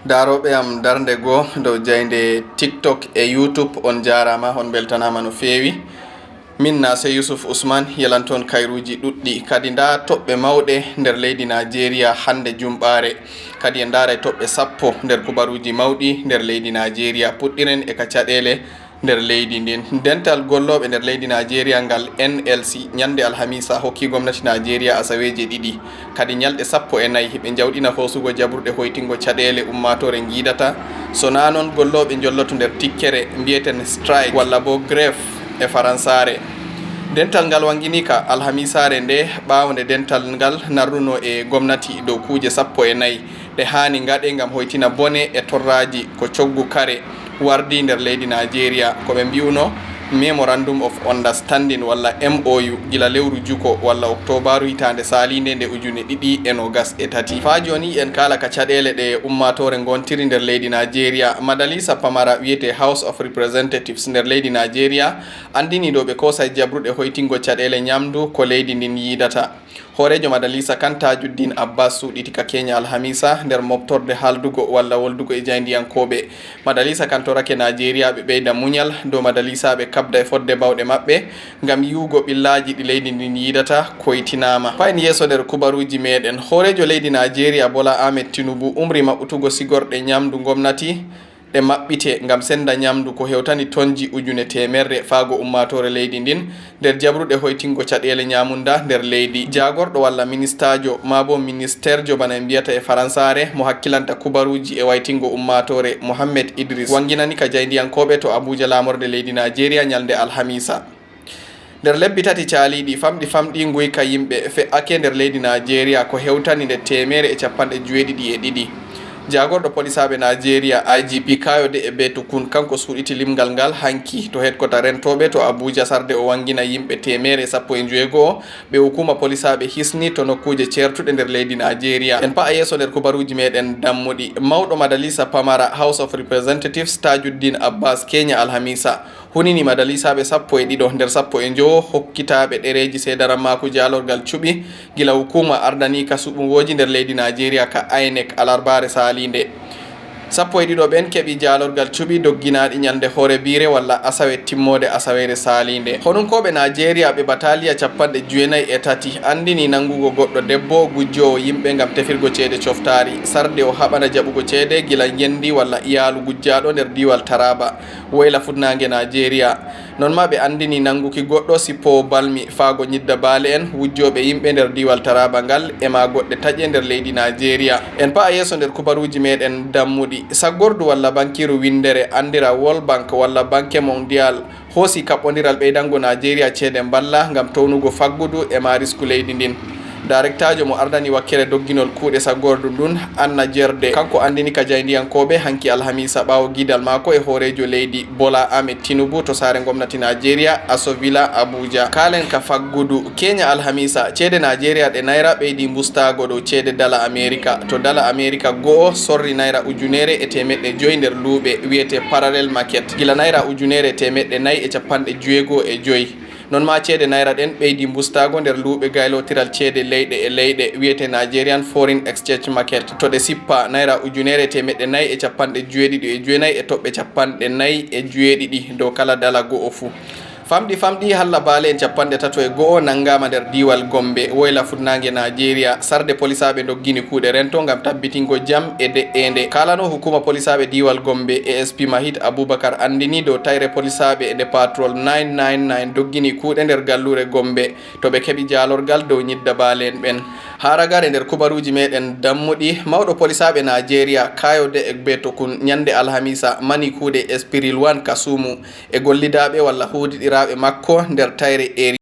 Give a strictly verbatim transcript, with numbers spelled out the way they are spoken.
Daarooɓe am darnde goo dow jaaynde TikTok e YouTube, on njaaraama, on mbeltanaama no feewi. Min na sey Yusuf Usman, yelanton kayruuji ɗuɗɗi. Kadi ndaa toɓɓe mawɗe nder leydi Naajeeriya hannde Jumɓaare. Kadi en ndaaray toɓɓe sappo nder kubaruuji mawɗi nder leydi Naajeeriya. Puɗɗiren e ka caɗeele nder leydi ndin. Dental gollooɓe nder leydi Naajeeriya ngal, N L C, ñannde alhamiisa hokki gomnati Naajeeriya asaweeje ɗiɗi, kadi ñalɗe sappo e nayi, ɓe njawɗina hoosugo jaɓruɗe hoytingo caɗeele ummaatoore ngiidata. So naa non, gollooɓe njolloto nder tikkere mbi'eten strike walla boo grève e faransaare. Dental ngal wannginii ka alhamiisaare nde, ɓaawo nde dental ngal narruno e gomnati dow kuuje sappo e nayi ɗe haani ngaɗe ngam hoytina bone e torraaji ko coggu kare wardi nder leydi Naajeeriya, ko ɓe mbi'uno Memorandum of Understanding walla M O U, gila lewru juko walla oktoobaaru hitaande saaliinde nde ujune ɗiɗi e noogas e tati. Faa jooni en kaala ka caɗeele ɗe ummaatoore ngontiri nder leydi Naajeeriya. Madalisa Pamara, wiyetee House of Representatives nder leydi Naajeeriya, anndinii dow ɓe koosay jaɓruɗe hoytingo caɗeele ñamdu ko leydi ndin yiidata. Hooreejo Madalisa kan, Tajuddin Abbas, suuɗiti ka keenya alhamiisa nder moɓtorde haaldugo walla woldugo e jaayndiyankooɓe. Madalisa kan torake Naajeeriyaaɓe ɓeyda muñal dow Madalisaaɓe kaɓda e fodde bawɗe maɓɓe ngam yi'ugo ɓillaaji ɗi leydi ndin yiidata koytinaama. Fa'en yeeso nder kubaruuji meeɗen. Hooreejo leydi Naajeeriya Bola Ahmed Tinubu umri maɓɓutugo sigorɗe ñamdu ngomnati ɗe maɓɓitee ngam sennda ñamdu ko hewtani tonji ujune teemerre faago ummaatoore leydi ndin nder jaɓruɗe hoytingo caɗeele ñamunda nder leydi. Jaagorɗo walla ministaajo maa boo ministerjo bana en mbiyata e faransaare mo hakkilanta kubaruuji e waytingo ummaatoore, Mohammed Idris, wannginani ka jaayndiyankooɓe to Abuja laamorde leydi Naajeeriya ñalnde alhamiisa. Nder lebbi tati caaliiɗi, famɗi famɗi nguyka yimɓe fe'ake nder leydi Naajeeriya ko hewtani nde teemeere e cappanɗe joweeɗiɗi e ɗiɗi. Jaagorɗo polisaaɓe Naajeeriya, I G P, Kayode Ebetukun, kanko suuɗiti limgal ngal hanki to heedkota rentooɓe to Abuja, sarde o wanngina yimɓe teemeere e sappo e njoweego ɓe hukuuma polisaaɓe hisni to nokkuuje ceertuɗe nder leydi Naajeeriya. En pa'a yeeso nder kubaruuji meeɗen dammuɗi. Mawɗo Madalisa Pamara, House of Representatives, Tajuddin Abbas, keenya alhamiisa, hunini madalisaaɓe sappo e ɗiɗo nder sappo e njowo hokkitaaɓe ɗereeji seedarammaaku jaalorgal cuɓi gila hukuuma ardanii ka suɓngooji nder leydi Naajeeriya ka INEC alarbaare saaliinde. Sappo e ɗiɗo ɓen keɓi jaalorgal cuɓi dogginaaɗi ñalnde horebiire walla asawe timmoode asaweere saaliinde. Honunkooɓe Naajeeriya ɓe bataaliya cappanɗe jeenayi e tati anndini nanngugo goɗɗo debbo gujjoowo yimɓe ngam tefirgo ceede coftaari, sarde o haɓana jaɓugo ceede gila ngenndi walla iyaalu gujjaaɗo nder diiwal Taraaba, woyla fuɗnaange Naajeeriya. Non maa ɓe anndini nannguki goɗɗo sippoowo balmi faago ñidda baale en, wujjooɓe yimɓe nder diiwal Taraaba ngal, e maa goɗɗe taƴe nder leydi Naajeeriya. En pa'a yeeso nder kubaruuji meeɗen dammuɗi. Saggordu walla bankiiru winndere anndira World Bank walla Banque Mondiale hoosi kaɓɓondiral ɓeydango Naajeeriya ceede mballa ngam townugo faggudu e maa risku leydi ndin. Darektaajo mo ardani wakkere dogginol kuuɗe saggordu ndun, Anna Jerde, kanko anndini ka jaayndiyankooɓe hanki alhamiisa ɓaawo giidal maako e hooreejo leydi Bola Ahmed Tinubu to saare ngomnati Naajeeriya, Aso Villa, Abuja. Kaalen ka faggudu. Keenya alhamiisa, ceede Naajeeriya ɗe nayra ɓeydi mbustaago dow ceede dala Ameerika. To dala Ameerika go'o sorri nayra ujuneere e teemeɗɗe joy nder luuɓe, wiyetee parallel market, gila nayra ujuneere e teemeɗɗe nayi e cappanɗe joweego e joy. Non maa ceede nayra ɗen ɓeydi mbustaago nder luuɓe gaylootiral ceede leyɗe e leyɗe, wiyetee Nigerian Foreign Exchange Market. To ɗe sippa, nayra ujuneere e teemeɗɗe nayi e cappanɗe joweeɗiɗi e jowenayi e toɓɓe cappanɗe nayi e joweeɗiɗi dow kala dala go'o fuu. Famɗi famɗi, halla baale en cappanɗe tato e go'o nanngaama nder diiwal Gombe, woyla fuɗnaange Naajeeriya, sarde polisaaɓe ndoggini kuuɗe rento ngam tabbitingo jam e de'eende. Kaalanoo hukuuma polisaaɓe diiwal Gombe, A S P Mahit Abubakar, anndini dow tayre polisaaɓe nde patrol nine nine nine doggini kuuɗe nder galluure Gombe, to ɓe keɓi jaalorgal dow ñidda baale en ɓen. Haa ragare nder kubaruuji meeɗen dammuɗi, mawɗo polisaaɓe Naajeeriya, Kayode Egbetokun, ñande alhamiisa, mani kuuɗe Espiril One Kasumu e gollidaaɓe walla huudiɗiraaɓe makko nder tayre Eri.